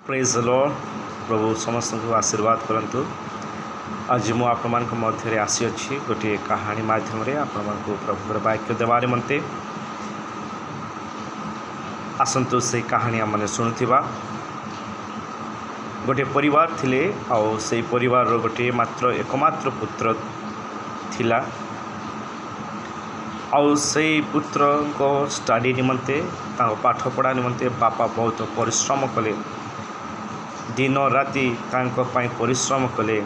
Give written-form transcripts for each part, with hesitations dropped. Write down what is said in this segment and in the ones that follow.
ପ୍ରେଜ୍ ଲର୍ଡ। ପ୍ରଭୁ ସମସ୍ତଙ୍କୁ ଆଶୀର୍ବାଦ କରନ୍ତୁ। ଆଜି ମୁଁ ଆପଣମାନଙ୍କ ମଧ୍ୟରେ ଆସିଅଛି ଗୋଟିଏ କାହାଣୀ ମାଧ୍ୟମରେ ଆପଣମାନଙ୍କୁ ପ୍ରଭୁଙ୍କର ବାକ୍ୟ ଦେବା ନିମନ୍ତେ। ଆସନ୍ତୁ, ସେଇ କାହାଣୀ ଆମମାନେ ଶୁଣୁଥିବା। ଗୋଟିଏ ପରିବାର ଥିଲେ ଆଉ ସେଇ ପରିବାରର ଗୋଟିଏ ମାତ୍ର ଏକମାତ୍ର ପୁତ୍ର ଥିଲା। ଆଉ ସେଇ ପୁତ୍ରଙ୍କ ଷ୍ଟଡ଼ି ନିମନ୍ତେ, ତାଙ୍କ ପାଠପଢ଼ା ନିମନ୍ତେ ବାପା ବହୁତ ପରିଶ୍ରମ କଲେ। ଦିନ ରାତି ତାଙ୍କ ପାଇଁ ପରିଶ୍ରମ କଲେ।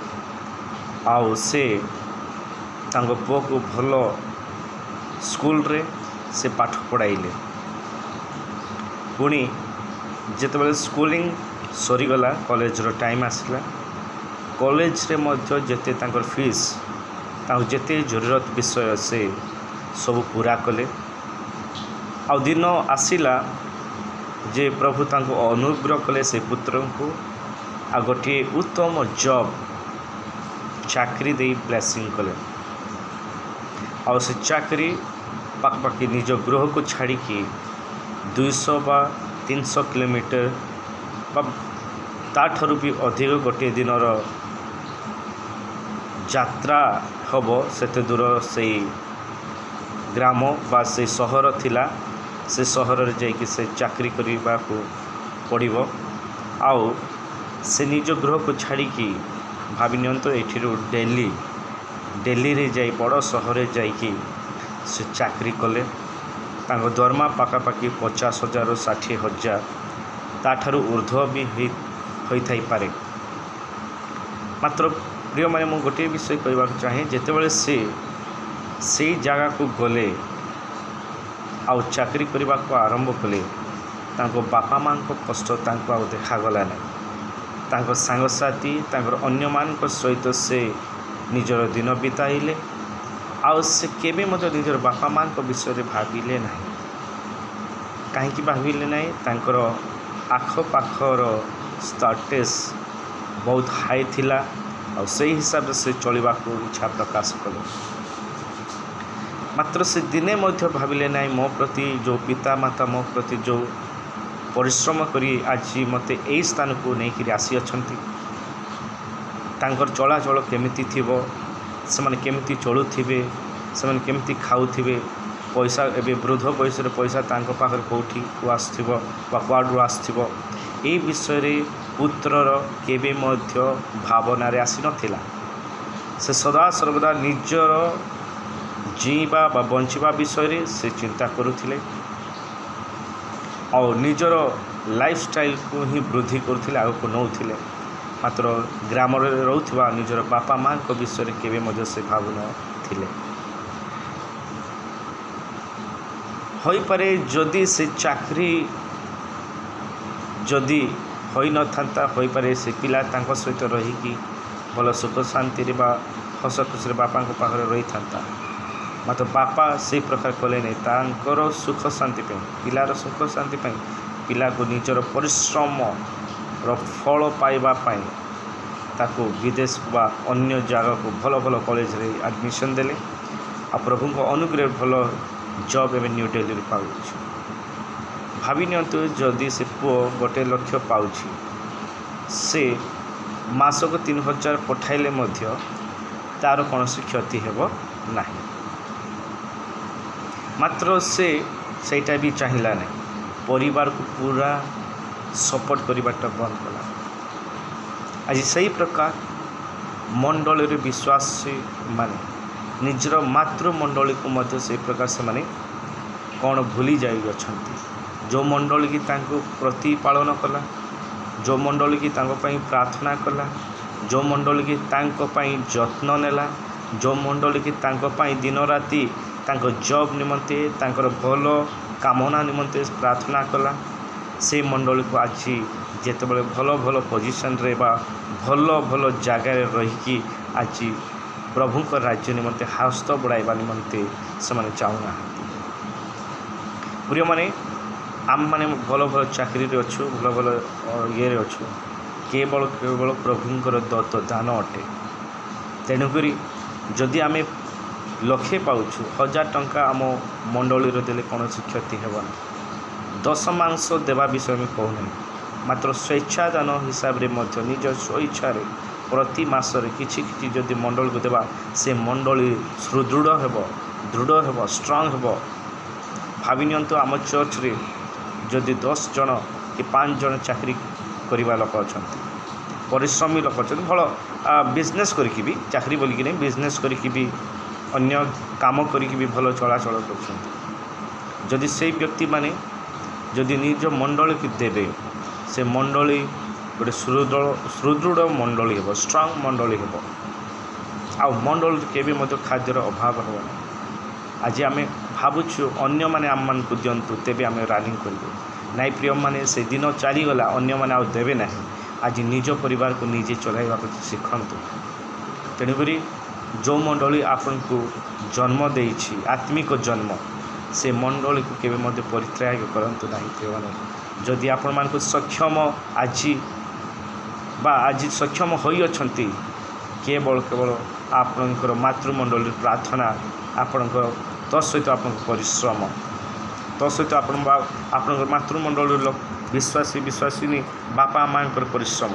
ଆଉ ସେ ତାଙ୍କ ପୁଅକୁ ଭଲ ସ୍କୁଲରେ ସେ ପାଠ ପଢ଼ାଇଲେ। ପୁଣି ଯେତେବେଳେ ସ୍କୁଲିଂ ସରିଗଲା, କଲେଜର ଟାଇମ୍ ଆସିଲା, କଲେଜରେ ମଧ୍ୟ ଯେତେ ତାଙ୍କର ଫିସ୍, ତାଙ୍କୁ ଯେତେ ଜରୁରତ ବିଷୟ, ସେ ସବୁ ପୁରା କଲେ। ଆଉ ଦିନ ଆସିଲା ଯେ ପ୍ରଭୁ ତାଙ୍କୁ ଅନୁଗ୍ରହ କଲେ ସେ ପୁତ୍ରଙ୍କୁ ଆଉ ଗୋଟିଏ ଉତ୍ତମ ଜବ୍, ଚାକିରି ଦେଇ ବ୍ଲେସିଂ କଲେ। ଆଉ ସେ ଚାକିରି ପାଖାପାଖି ନିଜ ଗୃହକୁ ଛାଡ଼ିକି 200 ବା 300 କିଲୋମିଟର ବା ତାଠାରୁ ବି ଅଧିକ ଗୋଟିଏ ଦିନର ଯାତ୍ରା ହେବ, ସେତେ ଦୂର ସେଇ ଗ୍ରାମ ବା ସେଇ ସହର ଥିଲା। ସେ ସହରରେ ଯାଇକି ସେ ଚାକିରି କରିବାକୁ ପଡ଼ିବ। ଆଉ ସେ ନିଜ ଗୃହକୁ ଛାଡ଼ିକି, ଭାବି ନିଅନ୍ତୁ, ଏଠିରୁ ଡେଲି, ଡେଲିରେ ଯାଇ, ବଡ଼ ସହରରେ ଯାଇକି ସେ ଚାକିରି କଲେ। ତାଙ୍କ ଦରମା ପାଖାପାଖି 50,000ରୁ 60,000, ତାଠାରୁ ଉର୍ଦ୍ଧ୍ୱ ବି ହୋଇଥାଇପାରେ। ମାତ୍ର ପ୍ରିୟମାନେ, ମୁଁ ଗୋଟିଏ ବିଷୟ କହିବାକୁ ଚାହେଁ। ଯେତେବେଳେ ସେ ସେଇ ଜାଗାକୁ ଗଲେ ଆଉ ଚାକିରି କରିବାକୁ ଆରମ୍ଭ କଲେ, ତାଙ୍କ ବାପା ମାଆଙ୍କ କଷ୍ଟ ତାଙ୍କୁ ଆଉ ଦେଖାଗଲା ନାହିଁ। ତାଙ୍କ ସାଙ୍ଗସାଥି, ତାଙ୍କର ଅନ୍ୟମାନଙ୍କ ସହିତ ସେ ନିଜର ଦିନ ବିତାଇଲେ। ଆଉ ସେ କେବେ ମଧ୍ୟ ନିଜର ବାପା ମାଆଙ୍କ ବିଷୟରେ ଭାବିଲେ ନାହିଁ। କାହିଁକି ଭାବିଲେ ନାହିଁ? ତାଙ୍କର ଆଖପାଖର ଷ୍ଟାଟସ୍ ବହୁତ ହାଇ ଥିଲା ଆଉ ସେଇ ହିସାବରେ ସେ ଚଳିବାକୁ ଇଚ୍ଛା ପ୍ରକାଶ କଲେ। ମାତ୍ର ସେ ଦିନେ ମଧ୍ୟ ଭାବିଲେ ନାହିଁ, ମୋ ପ୍ରତି ଯେଉଁ ପିତା ମାତା ମୋ ପ୍ରତି ଯେଉଁ ପରିଶ୍ରମ କରି ଆଜି ମୋତେ ଏଇ ସ୍ଥାନକୁ ନେଇକରି ଆସିଅଛନ୍ତି, ତାଙ୍କର ଚଳାଚଳ କେମିତି ଥିବ, ସେମାନେ କେମିତି ଚଳୁଥିବେ, ସେମାନେ କେମିତି ଖାଉଥିବେ, ପଇସା ଏବେ ବୃଦ୍ଧ ବୟସରେ ପଇସା ତାଙ୍କ ପାଖରେ କେଉଁଠିକୁ ଆସୁଥିବ ବା କୁଆଡ଼ୁ ଆସୁଥିବ, ଏଇ ବିଷୟରେ ପୁତ୍ରର କେବେ ମଧ୍ୟ ଭାବନାରେ ଆସିନଥିଲା। ସେ ସଦାସର୍ବଦା ନିଜର ଜୀଇଁବା ବା ବଞ୍ଚିବା ବିଷୟରେ ସେ ଚିନ୍ତା କରୁଥିଲେ ଆଉ ନିଜର ଲାଇଫଷ୍ଟାଇଲକୁ ହିଁ ବୃଦ୍ଧି କରୁଥିଲେ, ଆଗକୁ ନେଉଥିଲେ। ମାତ୍ର ଗ୍ରାମରେ ରହୁଥିବା ନିଜର ବାପା ମାଆଙ୍କ ବିଷୟରେ କେବେ ମଧ୍ୟ ସେ ଭାବୁନଥିଲେ। ହୋଇପାରେ, ଯଦି ସେ ଚାକିରି ଯଦି ହୋଇନଥାନ୍ତା, ହୋଇପାରେ ସେ ପିଲା ତାଙ୍କ ସହିତ ରହିକି ଭଲ ସୁଖ ଶାନ୍ତିରେ ବା ହସ ଖୁସିରେ ବାପାଙ୍କ ପାଖରେ ରହିଥାନ୍ତା। ମାତ୍ର ବାପା ସେଇ ପ୍ରକାର କଲେ ନାହିଁ। ତାଙ୍କର ସୁଖ ଶାନ୍ତି ପାଇଁ, ପିଲାର ସୁଖ ଶାନ୍ତି ପାଇଁ, ପିଲାକୁ ନିଜର ପରିଶ୍ରମର ଫଳ ପାଇବା ପାଇଁ ତାକୁ ବିଦେଶ ବା ଅନ୍ୟ ଜାଗାକୁ ଭଲ ଭଲ କଲେଜରେ ଆଡ଼ମିସନ୍ ଦେଲେ। ଆଉ ପ୍ରଭୁଙ୍କ ଅନୁଗ୍ରହ ଭଲ ଜବ୍ ଏବେ ନ୍ୟୁ ଦିଲ୍ଲୀରେ ପାଉଛି। ଭାବି ନିଅନ୍ତୁ, ଯଦି ସେ ପୁଅ 1 ଲକ୍ଷ ପାଉଛି, ସେ ମାସକୁ 3000 ପଠାଇଲେ ମଧ୍ୟ ତା'ର କୌଣସି କ୍ଷତି ହେବ ନାହିଁ। ମାତ୍ର ସେ ସେଇଟା ବି ଚାହିଁଲା ନାହିଁ। ପରିବାରକୁ ପୁରା ସପୋର୍ଟ କରିବାଟା ବନ୍ଦ କଲା। ଆଜି ସେଇ ପ୍ରକାର ମଣ୍ଡଳୀରେ ବିଶ୍ୱାସୀ ମାନେ ନିଜର ମାତୃମଣ୍ଡଳୀକୁ ମଧ୍ୟ ସେଇ ପ୍ରକାର ସେମାନେ କ'ଣ ଭୁଲି ଯାଇଅଛନ୍ତି। ଯେଉଁ ମଣ୍ଡଳୀ କି ତାଙ୍କୁ ପ୍ରତିପାଳନ କଲା, ଯେଉଁ ମଣ୍ଡଳୀ କି ତାଙ୍କ ପାଇଁ ପ୍ରାର୍ଥନା କଲା, ଯେଉଁ ମଣ୍ଡଳୀ କି ତାଙ୍କ ପାଇଁ ଯତ୍ନ ନେଲା, ଯେଉଁ ମଣ୍ଡଳୀ କି ତାଙ୍କ ପାଇଁ ଦିନ ରାତି ତାଙ୍କ ଜବ୍ ନିମନ୍ତେ, ତାଙ୍କର ଭଲ କାମନା ନିମନ୍ତେ ପ୍ରାର୍ଥନା କଲା, ସେଇ ମଣ୍ଡଳୀକୁ ଆଜି ଯେତେବେଳେ ଭଲ ଭଲ ପୋଜିସନ୍ରେ ବା ଭଲ ଭଲ ଜାଗାରେ ରହିକି ଆଜି ପ୍ରଭୁଙ୍କ ରାଜ୍ୟ ନିମନ୍ତେ ହସ୍ତ ବଢ଼ାଇବା ନିମନ୍ତେ ସେମାନେ ଚାହୁଁନାହାନ୍ତି। ପ୍ରିୟମାନେ, ଆମମାନେ ଭଲ ଭଲ ଚାକିରିରେ ଅଛୁ, ଭଲ ଭଲ ଇଏରେ ଅଛୁ, କେବଳ କେବଳ ପ୍ରଭୁଙ୍କର ଦତ୍ତ ଦାନ ଅଟେ। ତେଣୁକରି ଯଦି ଆମେ ଲକ୍ଷେ ପାଉଛୁ, 1000 ଟଙ୍କା ଆମ ମଣ୍ଡଳୀର ଦେଲେ କୌଣସି କ୍ଷତି ହେବ ନାହିଁ। ଦଶମାଂଶ ଦେବା ବିଷୟ ଆମେ କହୁନାହିଁ। ମାତ୍ର ସ୍ୱେଚ୍ଛାଦାନ ହିସାବରେ ମଧ୍ୟ ନିଜ ସ୍ୱଇଚ୍ଛାରେ ପ୍ରତି ମାସରେ କିଛି କିଛି ଯଦି ମଣ୍ଡଳୀକୁ ଦେବା, ସେ ମଣ୍ଡଳୀ ସୁଦୃଢ଼ ହେବ, ଦୃଢ଼ ହେବ, ଷ୍ଟ୍ରଙ୍ଗ ହେବ। ଭାବି ନିଅନ୍ତୁ, ଆମ ଚର୍ଚ୍ଚରେ ଯଦି 10 ଜଣ କି 5 ଜଣ ଚାକିରି କରିବା ଲୋକ ଅଛନ୍ତି, ପରିଶ୍ରମୀ ଲୋକ ଅଛନ୍ତି, ଭଲ ବିଜନେସ୍ କରିକି ବି, ଚାକିରି ବୋଲିକି ନାହିଁ, ବିଜନେସ୍ କରିକି ବି, ଅନ୍ୟ କାମ କରିକି ବି ଭଲ ଚଳାଚଳ କରୁଛନ୍ତି, ଯଦି ସେଇ ବ୍ୟକ୍ତିମାନେ ଯଦି ନିଜ ମଣ୍ଡଳୀକୁ ଦେବେ, ସେ ମଣ୍ଡଳୀ ଗୋଟେ ସୁଦୃଢ଼ ମଣ୍ଡଳୀ ହେବ, ଷ୍ଟ୍ରଙ୍ଗ ମଣ୍ଡଳୀ ହେବ। ଆଉ ମଣ୍ଡଳୀରେ କେବେ ମଧ୍ୟ ଖାଦ୍ୟର ଅଭାବ ହେବ ନାହିଁ। ଆଜି ଆମେ ଭାବୁଛୁ ଅନ୍ୟମାନେ ଆମମାନଙ୍କୁ ଦିଅନ୍ତୁ, ତେବେ ଆମେ ରାନିଂ କରିବୁ। ନାଇଁ ପ୍ରିୟମାନେ, ସେ ଦିନ ଚାଲିଗଲା, ଅନ୍ୟମାନେ ଆଉ ଦେବେ ନାହିଁ। ଆଜି ନିଜ ପରିବାରକୁ ନିଜେ ଚଲାଇବାକୁ ଶିଖନ୍ତୁ। ତେଣୁକରି ଯେଉଁ ମଣ୍ଡଳୀ ଆପଣଙ୍କୁ ଜନ୍ମ ଦେଇଛି, ଆତ୍ମିକ ଜନ୍ମ, ସେ ମଣ୍ଡଳୀକୁ କେବେ ମଧ୍ୟ ପରିତ୍ୟାଗ କରନ୍ତୁ ନାହିଁ ପ୍ରିୟମାନେ। ଯଦି ଆପଣମାନଙ୍କୁ ସକ୍ଷମ ଆଜି ବା ଆଜି ସକ୍ଷମ ହୋଇଅଛନ୍ତି, କେବଳ କେବଳ ଆପଣଙ୍କର ମାତୃମଣ୍ଡଳୀର ପ୍ରାର୍ଥନା, ଆପଣଙ୍କ ତା ସହିତ ଆପଣଙ୍କ ପରିଶ୍ରମ, ତା ସହିତ ଆପଣ ବା ଆପଣଙ୍କର ମାତୃମଣ୍ଡଳୀର ବିଶ୍ୱାସୀ ବିଶ୍ୱାସିନୀ ବାପା ମାଆଙ୍କର ପରିଶ୍ରମ।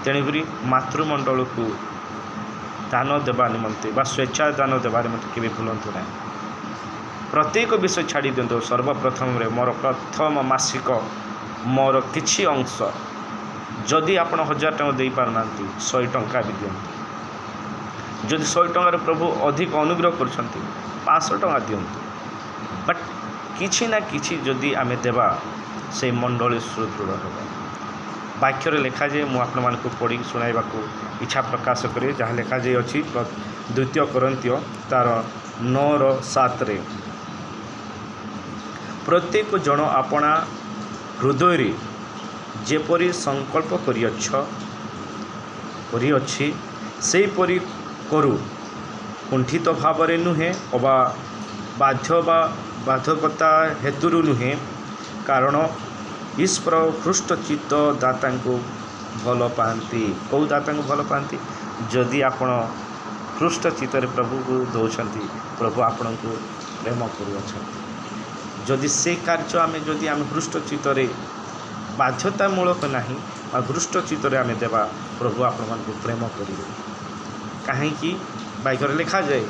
ତେଣୁକରି ମାତୃମଣ୍ଡଳକୁ ଦାନ ଦେବା ନିମନ୍ତେ ବା ସ୍ୱେଚ୍ଛା ଦାନ ଦେବା ନିମନ୍ତେ କେବେ ଭୁଲନ୍ତୁ ନାହିଁ। ପ୍ରତ୍ୟେକ ବିଷୟ ଛାଡ଼ି ଦିଅନ୍ତୁ, ସର୍ବପ୍ରଥମରେ ମୋର ପ୍ରଥମ ମାସିକ ମୋର କିଛି ଅଂଶ। ଯଦି ଆପଣ 1000 ଟଙ୍କା ଦେଇପାରୁନାହାନ୍ତି, 100 ଟଙ୍କା ବି ଦିଅନ୍ତୁ। ଯଦି 100 ଟଙ୍କାରେ ପ୍ରଭୁ ଅଧିକ ଅନୁଗ୍ରହ କରୁଛନ୍ତି, 500 ଟଙ୍କା ଦିଅନ୍ତୁ। ବଟ୍ କିଛି ନା କିଛି ଯଦି ଆମେ ଦେବା, ସେଇ ମଣ୍ଡଳୀ ସୁଦୃଢ଼ ହେବ। ବାକ୍ୟରେ ଲେଖାଯାଏ, ମୁଁ ଆପଣମାନଙ୍କୁ ପଢ଼ିକି ଶୁଣାଇବାକୁ ଇଚ୍ଛା ପ୍ରକାଶ କରେ, ଯାହା ଲେଖାଯାଇଅଛି ଦ୍ୱିତୀୟ କରିନ୍ଥୀୟ ତାର 9ର 7ରେ, ପ୍ରତ୍ୟେକ ଜଣ ଆପଣା ହୃଦୟରେ ଯେପରି ସଂକଳ୍ପ କରିଅଛି, ସେହିପରି କରୁ, କୁଣ୍ଠିତ ଭାବରେ ନୁହେଁ ଅବା ବାଧ୍ୟ ବା ବାଧକତା ହେତୁରୁ ନୁହେଁ, କାରଣ ଈଶ୍ୱର ହୃଷ୍ଟଚିତ୍ତ ଦାତାଙ୍କୁ ଭଲ ପାଆନ୍ତି। କେଉଁ ଦାତାଙ୍କୁ ଭଲ ପାଆନ୍ତି? ଯଦି ଆପଣ ହୃଷ୍ଟ ଚିତ୍ତରେ ପ୍ରଭୁକୁ ଦେଉଛନ୍ତି, ପ୍ରଭୁ ଆପଣଙ୍କୁ ପ୍ରେମ କରୁଅଛନ୍ତି। ଯଦି ସେ କାର୍ଯ୍ୟ ଆମେ ଯଦି ଆମେ ହୃଷ୍ଟ ଚିତ୍ତରେ, ବାଧ୍ୟତାମୂଳକ ନାହିଁ ବା ହୃଷ୍ଟ ଚିତ୍ତରେ ଆମେ ଦେବା, ପ୍ରଭୁ ଆପଣମାନଙ୍କୁ ପ୍ରେମ କରିବେ। କାହିଁକି ବାକ୍ୟରେ ଲେଖାଯାଏ,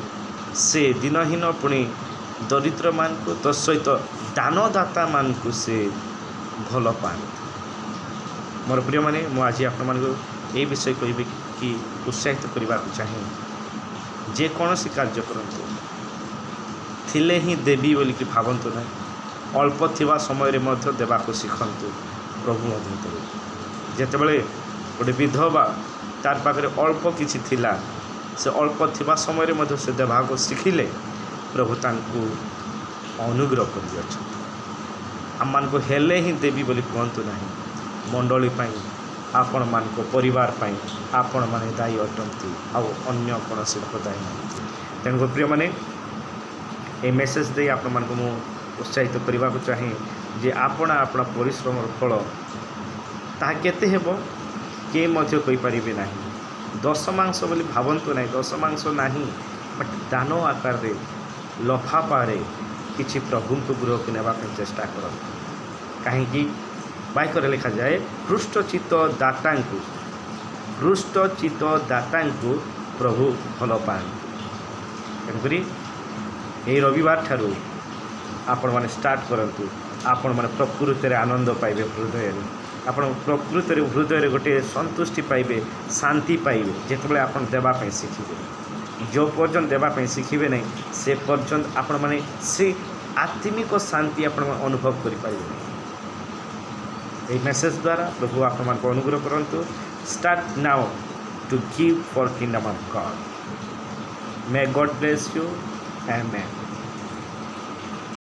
ସେ ଦୀନହୀନ ପୁଣି ଦରିଦ୍ରମାନଙ୍କୁ, ତ ସହିତ ଦାନଦାତାମାନଙ୍କୁ ସେ ଭଲ ପାଆନ୍ତି। ମୋର ପ୍ରିୟମାନେ, ମୁଁ ଆଜି ଆପଣମାନଙ୍କୁ ଏଇ ବିଷୟ କହିବି କି ଉତ୍ସାହିତ କରିବାକୁ ଚାହେଁ, ଯେକୌଣସି କାର୍ଯ୍ୟ କରନ୍ତୁ, ଥିଲେ ହିଁ ଦେବି ବୋଲିକି ଭାବନ୍ତୁ ନାହିଁ। ଅଳ୍ପ ଥିବା ସମୟରେ ମଧ୍ୟ ଦେବାକୁ ଶିଖନ୍ତୁ, ପ୍ରଭୁ ମଧ୍ୟ ଦେବେ। ଯେତେବେଳେ ଗୋଟେ ବିଧବା, ତାର ପାଖରେ ଅଳ୍ପ କିଛି ଥିଲା, ସେ ଅଳ୍ପ ଥିବା ସମୟରେ ମଧ୍ୟ ସେ ଦେବାକୁ ଶିଖିଲେ, ପ୍ରଭୁ ତାଙ୍କୁ ଅନୁଗ୍ରହ କରିଅଛନ୍ତି। ଆମମାନଙ୍କୁ ହେଲେ ହିଁ ଦେବି ବୋଲି କୁହନ୍ତୁ ନାହିଁ। ମଣ୍ଡଳୀ ପାଇଁ, ଆପଣମାନଙ୍କ ପରିବାର ପାଇଁ ଆପଣମାନେ ଦାୟୀ ଅଟନ୍ତି, ଆଉ ଅନ୍ୟ କୌଣସି ଲୋକ ଦାୟୀ ନୁହନ୍ତି। ତେଣୁ ପ୍ରିୟମାନେ, ଏହି ମେସେଜ୍ ଦେଇ ଆପଣମାନଙ୍କୁ ମୁଁ ଉତ୍ସାହିତ କରିବାକୁ ଚାହେଁ ଯେ ଆପଣା ଆପଣା ପରିଶ୍ରମର ଫଳ ତାହା କେତେ ହେବ, କିଏ ମଧ୍ୟ କହିପାରିବେ ନାହିଁ। ଦଶମାଂଶ ବୋଲି ଭାବନ୍ତୁ ନାହିଁ, ଦଶମାଂଶ ନାହିଁ, ବଟ୍ ଦାନ ଆକାରରେ ଲଫାପାରେ କିଛି ପ୍ରଭୁଙ୍କ ଗୃହକୁ ନେବା ପାଇଁ ଚେଷ୍ଟା କରନ୍ତୁ। କାହିଁକି ବାକ୍ୟରେ ଲେଖାଯାଏ, ହୃଷ୍ଟଚିତ୍ତ ଦାତାଙ୍କୁ ପ୍ରଭୁ ଭଲ ପାଆନ୍ତି। ତେଣୁକରି ଏହି ରବିବାର ଠାରୁ ଆପଣମାନେ ଷ୍ଟାର୍ଟ କରନ୍ତୁ। ଆପଣମାନେ ପ୍ରକୃତରେ ଆନନ୍ଦ ପାଇବେ ହୃଦୟରେ। ଆପଣ ପ୍ରକୃତରେ ହୃଦୟରେ ଗୋଟିଏ ସନ୍ତୁଷ୍ଟି ପାଇବେ, ଶାନ୍ତି ପାଇବେ, ଯେତେବେଳେ ଆପଣ ଦେବା ପାଇଁ ଶିଖିବେ। ଯେଉଁ ପର୍ଯ୍ୟନ୍ତ ଦେବା ପାଇଁ ଶିଖିବେ ନାହିଁ, ସେ ପର୍ଯ୍ୟନ୍ତ ଆପଣମାନେ ସେ ଆତ୍ମିକ ଶାନ୍ତି ଆପଣ ଅନୁଭବ କରିପାରିବେ ନାହିଁ। ଏହି ମେସେଜ୍ ଦ୍ୱାରା ପ୍ରଭୁ ଆପଣମାନଙ୍କୁ ଅନୁଗ୍ରହ କରନ୍ତୁ। Start now to give for kingdom of God. May God bless you. Amen.